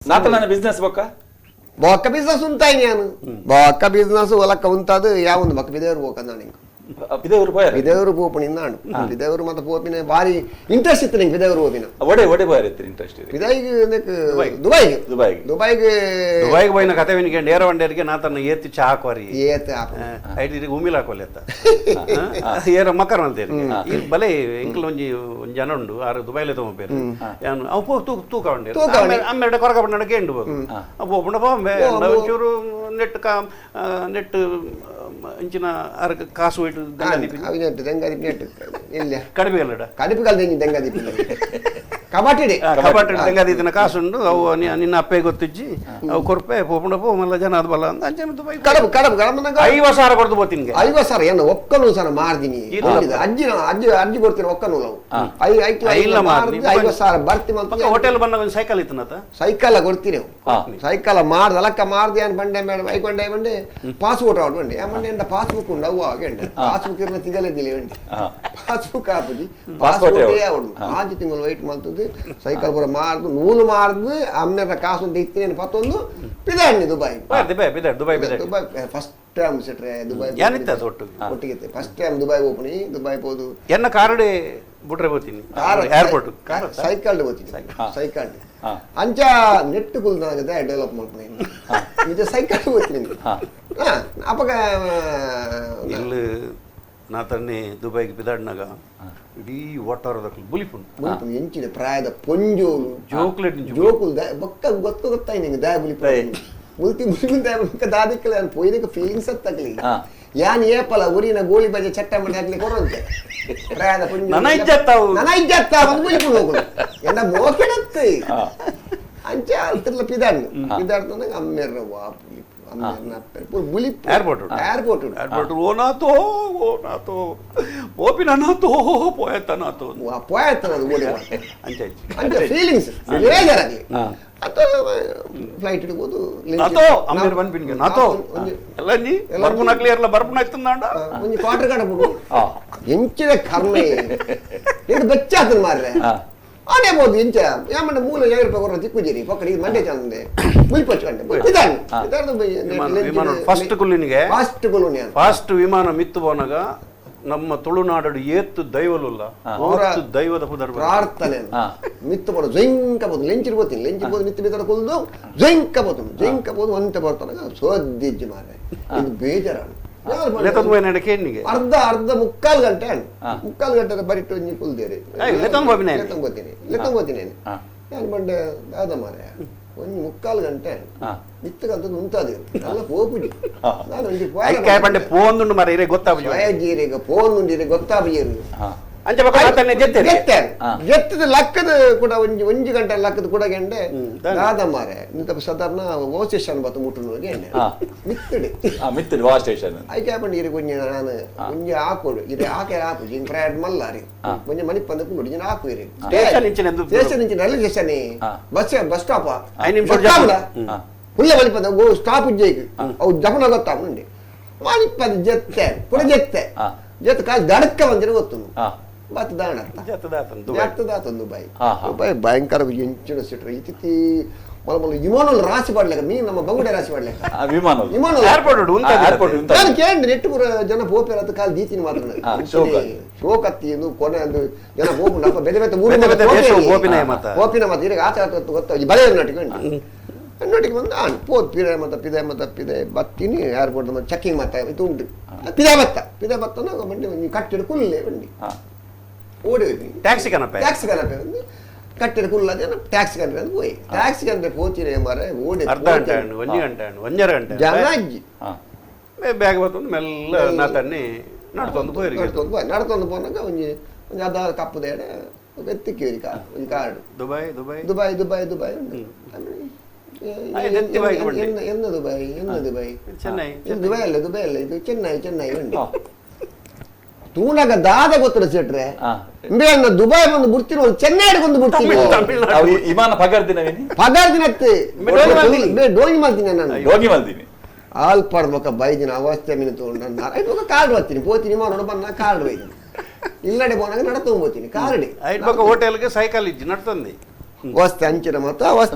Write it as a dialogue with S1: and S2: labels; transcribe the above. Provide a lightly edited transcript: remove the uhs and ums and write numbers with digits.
S1: ನಾತನ business ಬೊಕ್ಕ
S2: ಬೊಕ್ಕ business ಉಂತಾಯಿ ನಾನು ಬೊಕ್ಕ ಬಿಸ್ನೆಸ್ ಒಲಕ್ಕ ಉಂತಾದು ಯಾವೊಂದು ಬೊಕ್ಕ ಬಿದೇವರು ಹೋಗ ನಾನು
S1: ಬಿದೇವರು ಪೋಯರ್
S2: ಬಿದೇವರು ಪೋಪುನಿ ನಾಡು ಬಿದೇವರು ಮತ್ತೆ ಪೋಪಿನ ಭಾರಿ ಇಂಟ್ರೆಸ್ಟ್ ಇತ್ತು ನಿಂಗೆ ಬಿದೇವರು ಪೋಪಿನ
S1: ಒಡೆ ಒಡೆ ಪೋಯರ್ ಇತ್ತು ಇಂಟ್ರೆಸ್ಟ್ ಇದೆ
S2: ಬಿದಾಯಿಗೆ ದುಬೈಗೆ
S1: ದುಬೈಗೆ.
S2: ದುಬೈಗೆ
S3: ದುಬೈಗೆ పోయిన ಕತೆ ವಿನಿಕೆ ಏರ వండేರಿಗೆ ನಾ ತನ್ನ ಏತಿ ಚಾ ಹಾಕುವರಿ
S2: ಏತ ಆಪ.
S3: ಐಟಿ ಉಮಿಲ್ ಹಾಕೋಲೆತ್ತ ಏರ ಮಕರ್ ಅಂತೇರಿ ಈ ಬಲೆ ಎಂಕಲ್ ಒಂಜಿ ಒಂಜಿ ಜನ ಉಂಡು ಆರು ದುಬೈಲೆ ತಗೊಂಬೇರು ಯಾನು ಅವು ಪೋ ತೂಕ ತೂಕ ಉಂಡೇರು
S2: ತೂಕ ಉಂಡೆ.
S3: ಅಮ್ಮೆರಡ ಕೊರಕ ಪಂಡ ಕೇಂಡು ಬೋಗು ಪೋಪುಂಡ ಪೋಂಬೆ ಒಂಚೂರು ನೆಟ್ ಕಾ ನೆಟ್ ಇಂಚಿನ ಅರ ಕಾಸು ಇಟ್ಟು ದಂಗ
S2: ಅವಿ ನೆಟ್ಟು ದೆಂಗ ದಿಪ್ಪಿ ನೆಟ್ಟು ಇಲ್ಲ
S3: ಕಡಿಮೆ ಅಲ್ಲಡ
S2: ಕಡಿಪು ಕಾಲ ದೆಂಗಿ ದೆಂಗ ದಿಪ್ಪಿ ಕಬಾಟಿಡೆ
S3: ಕಪಾಟ ದಂಗ ದೀತಿನ ಕಾಸುಂಡು ಅವು ನಿನ್ನ ಅಪ್ಪೆ ಗೊತ್ತಿಜ್ಜಿ ಅವು ಕೊರ್ಪೆ ಪೋಪುಂಡ ಪೋ ಮಲ್ಲ ಜನ ಅದು ಬಲ್ಲ ಅಂತ ಅಂಚೆ ದುಬೈ
S2: ಕಡಬು ಕಡಬು ಕಡಬು
S3: 50,000 ಕೊಡ್ದು ಬೋತಿನ್ಗೆ
S2: 50,000 ಏನು ಒಕ್ಕಲು ಸರ ಮಾರ್ದಿನಿ ಅಜ್ಜಿನ ಅಜ್ಜಿ ಅಜ್ಜಿ ಕೊಡ್ತೀನಿ ಒಕ್ಕಲು ನಾವು
S3: ಇಲ್ಲ ಮಾರ್ದಿ.
S2: 50,000 ಬರ್ತಿ
S3: ಪಕ್ಕ ಹೋಟೆಲ್ ಬಂದಾಗ ಒಂದು ಸೈಕಲ್ ಇತ್ತನತ
S2: ಸೈಕಲ್ ಕೊಡ್ತೀನಿ ಸೈಕಲ್ ಮಾರ್ದ ಅಲಕ್ಕ ಮಾರ್ದಿ ಅನ್ ಬಂಡೆ ಮೇಡಮ್ ಐಕೊಂಡೆ ಬಂಡೆ ಪಾಸ್ಪೋರ್ಟ್ ಔಟ್ ಬಂಡೆ ಆ ಎಂಡ ಪಾಸ್ಬುಕ್ ಉಂಡು ಅವ್ವ ಆಗೆಂಡ ಪಾಸ್ಬುಕ್ ಇರ್ನ ತಿಂಗಲೆದ್ದಿಲ್ಲ ಬಂಡೆ ಪಾಸ್ಬುಕ್ ಆಪುಜಿ ಪಾಸ್ಪೋರ್ಟ್ ಅವಡು ಆಜಿ ತಿಂಗಳು ವೈಟ್ ಮಾಡ್ತದೆ ಸೈಕಲ್ ಪೂರ ಮಾರ್ದು ನೂಲು ಮಾರ್ದು ಅಮ್ಮೆರ ಕಾಸು ಅಂತ ಇತ್ತೇನು ಪತ್ತೊಂದು ಪಿದಾಡ್ನಿ Dubai
S3: Dubai Dubai
S2: Dubai first time ಸೆಟ್ರೆ Dubai
S3: ಏನಿತ್ತು ಅದು ಒಟ್ಟು?
S2: ಒಟ್ಟಿಗೆ ಫಸ್ಟ್ ಟೈಮ್ ದುಬೈ ಓಪನಿ ದುಬೈ ಹೋದು
S3: ಎನ್ನ ಕಾರಡೆ ಬುಟ್ರೆ ಹೋಗ್ತೀನಿ ಏರ್ಪೋರ್ಟ್
S2: ಸೈಕಲ್ ಹೋಗ್ತೀನಿ ಸೈಕಲ್ ಅಂಚ ನೆಟ್ ಕುಲ್ದಾಗದೆ ಡೆವಲಪ್ ಮಾಡ್ತೀನಿ ಇದು ಸೈಕಲ್ ಹೋಗ್ತೀನಿ ಅಪ್ಪಗ
S3: ಇಲ್ಲಿ ನಾ ತನ್ನೆ ದುಬೈಗೆ ಬಿದಾಡ್ನಾಗ ಇಡೀ ಒಟ್ಟಾರದಕ್ಕಲು ಬುಲಿಪುಂಡು
S2: ಬುಲಿಪುಂಡು ಎಂಚಿನ ಪ್ರಾಯದ ಪೊಂಜೋಲು
S3: ಜೋಕ್ಲೆಟ್
S2: ಜೋಕುಲ್ ಬೊಕ್ಕ ಗೊತ್ತು ಗೊತ್ತಾಯಿ ನಿಂಗೆ ದಯ ಬುಲಿಪು ಮುಲ್ತಿ ಮುಲ್ತಿ ದಯ ಬೊಕ್ಕ ದಾದಿಕ್ಕಲ ನಾನು ಪೋಯ್ದಕ್ಕೆ ಫೀಲಿಂಗ್ಸ್ ಅತ್ತಾಗಲಿ ಯಾನ್ ಏಪಲ ಊರಿನ ಗೋಳಿ ಬಜೆ ಚಟ್ಟ ಮಾಡಿ ಹಾಕ್ಲಿ ಕೊರಂತೆ ಪ್ರಾಯದ ಪೊಂಜೋಲು
S3: ನನ್ನ ಇಜ್ಜತ್ತಾವು
S2: ನನ್ನ ಇಜ್ಜತ್ತಾವು ಒಂದು ಬುಲಿಪುಂಡು ಹೋಗುದು ಎನ್ನ ಮೋಕೆಡತ್ತೆ ಅಂಚೆ ಅಲ್ತಿರ್ಲ ಪಿದಾಡ್ನು ಪಿದಾಡ್ತಂದಾಗ ಅಮ್ಮೆರ್ರ ವಾ ಬುಲಿಪು ಅಮ್ಮೆರ್ನ ಅಪ್ಪೆರ್ ಪೂರ ಬುಲಿಪು
S3: ಏರ್ಪೋರ್ಟ್
S2: ಏರ್ಪೋರ್ಟ್
S3: ಏರ್ಪೋರ್ಟ್ ಓ ನಾತೋ ಓ ನಾತೋ ಪೋಪಿನ ನಾತೋ ಪೋಯತ್ತ ನಾತೋ
S2: ಪೋಯತ್ತ ಅದು ಓಡಿ
S3: ಅಂಚೆ
S2: ಅಂಚೆ ಫೀಲಿಂಗ್ಸ್ ಬೇಜಾರಾಗಲಿ ಅಥವಾ ಫ್ಲೈಟ್ ಇಡ್ಬೋದು
S3: ನಾತೋ ಅಮ್ಮೇರ್ ಬಂದ್ಪಿನ್ಗೆ ನಾತೋ ಎಲ್ಲ ನೀ ಬರ್ಪುನ ಕ್ಲಿಯರ್ಲ ಬರ್ಪುನ ಇತ್ತಂದಾಂಡ
S2: ಒಂಜಿ ಕ್ವಾರ್ಟರ್ ಕಡಪುಡು ಎಂಚಿನ ಕರ್ಮ ಇದು ಬೆಚ್ಚಾತನ ಮಾರ್ರೆ ಆನೆ ಬೋದು ಎಂಚ ಯಾಮಂಡ ಮೂಲ ಜಾಗ್ರತೆ ಕೊರ ತಿಕ್ಕುಜಿರಿ ಪಕ್ಕಡಿ ಮಂಡೆ ಚಂದೆ ಮುಲ್ಪಚ್ಚು ಕಂಡೆ ಇದಾನೆ
S3: ವಿಮಾನ ಫಸ್ಟ್ ಕುಲ್ಲಿನಿಗೆ
S2: ಫಸ್ಟ್ ಕುಲ್ಲುನಿ
S3: ಫಸ್ಟ್ ವಿಮಾನ ಮಿತ್ತು ಹೋನಾಗ ನಮ್ಮ ತುಳುನಾಡು ಏತ್ತು ದೈವಲುಲ್ಲ ಆತ್ತು ದೈವದ ಪುದರ್
S2: ಪ್ರಾರ್ಥನೆ ಮಿತ್ತು ಬರೋ ಜೈಂಕ ಬೋದು ಲೆಂಚಿರ್ ಬೋತೀನಿ ಲೆಂಚಿರ್ ಬೋದು ಮಿತ್ತು ಬಿತ್ತರ ಕುಲ್ದು ಜೈಂಕ ಬೋದು ಜೈಂಕ ಬೋದು ಅಂತ ಬರ್ತಾನಾಗ ಸೋದಿಜ್ಜಿ ಮಾರ್ರೆ ಇದು ಬೇಜಾರು ಅರ್ಧ ಅರ್ಧ ಮುಕ್ಕಾಲು ಗಂಟೆ ಮುಕ್ಕಾಲು ಗಂಟೆ ಬರಿಟ್ಟು ಒಂಜಿ ಕುಲ್ದೇರಿ ಲೆತ್ತೊಂಗೋತೀನಿ ಲೆತ್ತೊಂಗೋತೀನಿ ನಾನು ಬಂಡೆ ದಾದ ಮಾರ್ರೆ ಒಂಜಿ ಮುಕ್ಕಾಲು ಗಂಟೆ ಇತ್ತಗಂತದ್ದು ಉಂಟಾದ ಅಲ್ಲ ಹೋಗುಜಿ ನಾನು ಒಂಜಿ
S3: ಪಂಡೆ ಫೋನ್ ಮಾರ ಇರೇ ಗೊತ್ತಾಗ
S2: ಜೀರಿಗೆ ಫೋನ್ ಉಂಡಿರೆ ಗೊತ್ತಾಗ
S3: ಅಂಚೆ
S2: ಜೆತ್ತಾರೆ ಜೆತ್ತದ ಲಕ್ಕದ ಕೂಡ ಒಂಜಿ ಒಂಜಿ ಗಂಟೆ ಲಕ್ಕದ ಕೂಡ ಗೆಂಡೆ ದಾದ ಮಾರೆ ಇಂತ ಸಾಧಾರಣ ಓ ಸ್ಟೇಷನ್ ಬತ್ತು ಮುಟ್ಟು ಗೆಂಡೆ ಮಿತ್ತಡಿ
S1: ಮಿತ್ತಡಿ ವಾ ಸ್ಟೇಷನ್
S2: ಐಕೆ ಪಂಡ ಇರಿ ಒಂಜಿ ನಾನು ಒಂಜಿ ಹಾಕೋಡು ಇದು ಹಾಕೆ ಹಾಕು ಜಿಂಗ್ ಪ್ರಯಾಡ್ ಮಲ್ಲಾರಿ ಒಂಜಿ ಮನಿ ಪಂದ ಕುಂಡು ಜಿನ ಹಾಕು ಇರಿ
S3: ಸ್ಟೇಷನ್ ಇಂಚಿನ
S2: ಸ್ಟೇಷನ್ ಇಂಚಿನ railway station bus bus stop
S3: 5 ನಿಮಿಷ
S2: ಹುಲ್ಲ ಮನಿ ಪಂದ ಗೋ ಸ್ಟಾಪ್ ಉಜ್ಜೈಕ್ ಅವು ಜಪನ ಗೊತ್ತಾಗುಂಡಿ ಮನಿ ಪಂದ ಜೆತ್ತೆ ಕೂಡ ಜೆತ್ತೆ ಜೆತ್ತ ಕಾಲು ದಡಕ್ಕ ಬಂದಿರ ಗೊತ್ತು ಬತ್ತು ದಾಣ ದುಬೈ ದುಬೈ ಭಯಂಕರ ಎಂಚಿನ ಸಿಟ್ರೆ ಇತಿತಿ ಮೊಲ ಮೊಲ ವಿಮಾನ ರಾಶಿ ಪಡ್ಲಿಕ್ಕ ಮೀನು ನಮ್ಮ ಬಂಗುಡೆ ರಾಶಿ ಪಡ್ಲಿಕ್ಕ
S1: ವಿಮಾನ
S2: ವಿಮಾನ
S3: ಏರ್ಪೋರ್ಟ್
S1: ಏರ್ಪೋರ್ಟ್
S2: ನಾನು ಕೇಳಿ ನೆಟ್ಟು ಪೂರ ಜನ ಪೋಪೇರ ಅಂತ ಕಾಲು ದೀತೀನಿ ಮಾತ್ರ ಶೋಕತ್ತಿ ಕೊನೆ ಅದು ಜನ ಪೋಪುಂಡು ಬೇರೆ ಬೇರೆ ಊರು ಪೋಪಿನ ಮಾತು ಈಗ ಆಚೆ ಗೊತ್ತ ಬಲೆ ನಾಟಿಗೆ ನೋಟಿಗೆ ಬಂದು ಆನ್ ಪೋತ್ ಪಿದೆ ಮತ್ತ ಪಿದೆ ಮತ್ತ ಪಿದೆ ಬತ್ತೀನಿ ಏರ್ಪೋರ್ಟ್ ಮತ್ತೆ ಚೆಕಿಂಗ್ ಮತ್ತೆ ಇದು ಉಂಟು ಪಿದೆ ಬತ್ತ ಪಿದೆ ಬತ್ತನ ಬಂಡಿ ಒಂಜಿ ಕಟ್ಟಿಡು ಕುಲ್ಲೆ ಬಂಡಿ ಓಡಿ ಹೋಗಿ
S3: ಟ್ಯಾಕ್ಸಿ ಕನಪೆ
S2: ಟ್ಯಾಕ್ಸಿ ಕನಪೆ ಒಂದು ಕಟ್ಟಿಡು ಕುಲ್ಲದೆ ಟ್ಯಾಕ್ಸಿ ಕನಪೆ ಅಂತ ಹೋಯಿ ಟ್ಯಾಕ್ಸಿ ಕನಪೆ ಪೋತಿರೆ ಮಾರೆ ಓಡಿ
S3: ಅರ್ಧ ಗಂಟೆ ಹಣ್ಣು ಒಂಜಿ ಗಂಟೆ ಹಣ್ಣು ಒಂಜರ ಗಂಟೆ
S2: ಜನ ಅಜ್ಜಿ
S3: ಬ್ಯಾಗ್ ಬತ್ತೊಂದು ಮೆಲ್ಲ ನಾತನ್ನಿ ನಡ್ತೊಂದು ಪೋಯಿರಿ
S2: ನಡ್ತೊಂದು ಪೋಯ್ ನಡ್ತೊಂದು ಪೋನಾಗ ಒಂಜಿ ಒಂಜಿ ಅರ್ಧ ಕಪ್ಪುದೇಡೆ ಎತ್ತಿಕ್ಕೇರಿ ಕಾರ್ ಒಂಜಿ card
S3: Dubai Dubai
S2: Dubai Dubai Dubai ಉಂಟು ಎನ್ನ ದುಬೈ ಎನ್ನ ದುಬೈ
S3: ಚೆನ್ನೈ
S2: ದುಬೈ ಅಲ್ಲ ದುಬೈ ಅಲ್ಲ ಇದು ಚೆನ್ನೈ ಚೆನ್ನೈ ಉಂಟು ತೂನಾಗ ದಾದ ಗೊತ್ತಿರ ಸೆಟ್ರೆ ಇಂಬೆ ದುಬೈ ಬಂದು ಬಿಡ್ತೀನಿ ಚೆನ್ನೈ ಬಂದು ಬಿಡ್ತೀನಿ
S1: ವಿಮಾನ ಪಗಾರ ದಿನ
S2: ಪಗಾರ ದಿನತ್ತೆ ಡೋಂಗಿ ಮಾಡ್ತೀನಿ ನಾನು
S1: ಡೋಂಗಿ ಮಾಡ್ತೀನಿ
S2: ಆಲ್ಪಾಡ್ ಬೊಕ್ಕ ಬೈದಿನ ಅವಸ್ಥೆ ಮೀನು ತಗೊಂಡು ನಾನು ಕಾರ್ಡ್ ಬರ್ತೀನಿ ಪೋತೀನಿ ಮಾಡೋಣ ಬಂದ ಕಾರ್ಡ್ ಬೈದಿನಿ ಇಲ್ಲಡೆ ಪೋನಾಗ ನಡತೊಂಬೋತೀನಿ ಕಾರ್ಡ್
S3: ಹೋಟೆಲ್ಗೆ ಸೈಕಲ್ ಇಜ್ಜಿ ನಡ್ತಂದಿ
S2: ವಸ್ತೆ ಅಂಚಿನ ಮತ್ತು ಅವಸ್ಥೆ.